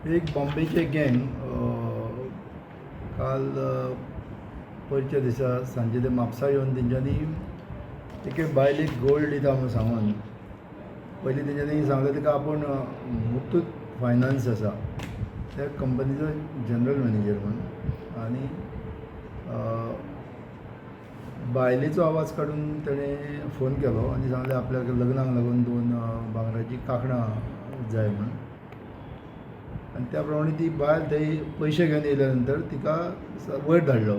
एक बॉम्बेचे गँग काल पयरच्या दिसा सांजे ते म्हापसा येवन तेंच्यांनी एके बायलेक गोल्ड दिता म्हणून सांगून पयलीं तेंच्यांनी सांगलें तिका आपूण मुथूट फायनान्स आसा त्या कंपनीचो जनरल मॅनेजर म्हणून आनी बायलेचो आवाज काडून तेणें फोन केलो आनी सांगलें आपल्याक लग्नाक लागून दोन भांगराचीं कांकणां जाय म्हणून. आनी त्या प्रमाणे ती बायल थंय पयशे घेवन येयल्या नंतर तिका वयर धाडलो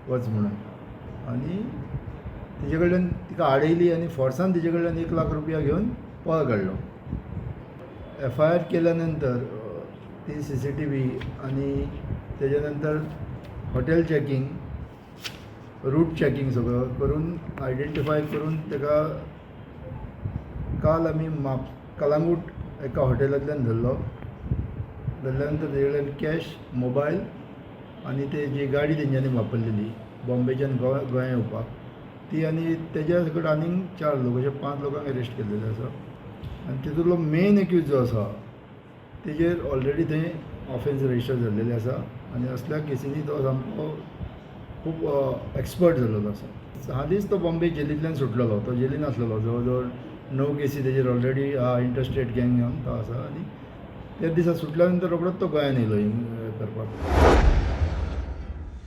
वच म्हणून आनी तिजे कडल्यान तिका आडयली आनी फोर्सान तिजे कडल्यान 1 लाख रुपया घेवन पळ काडलो. एफआयआर केल्या नंतर ती सीसीटीव्ही आनी तेज्या नंतर हॉटेल चॅकिंग, रूट चॅकिंग सगळो करून आयडेंटिफाय करून ताका काल आमी कलांगूट एका हॉटेलांतल्यान धरलो. धरल्या नंतर तेजे कडल्यान कॅश, मोबायल आनी ते जी गाडी तेंच्यांनी वापरलेली बॉम्बेच्यान गोंया येवपाक ती आनी तेज्या सकट आनीक चार लोक अशे पांच लोकांक अरेस्ट केल्लेले आसा. आनी तितूंतलो मेन एक्यूज जो आसा तेजेर ऑलरेडी थंय ऑफेन्स रजिस्टर जाल्लेले आसा आनी असल्या केसींनी तो सामको खूब एक्सपर्ट जाल्लेलो आसा. हालींच तो बॉम्बे जेलींतल्यान सुटलेलो. तो जेलीन आसलेलो. जवळ जवळ णव केसी तेजेर ऑलरेडी इंटरस्टेट गँगान तो आसा आनी त्या दिसा सुटल्या नंतर रोखडोच तो गोंयान येयलो हिंग करपाक.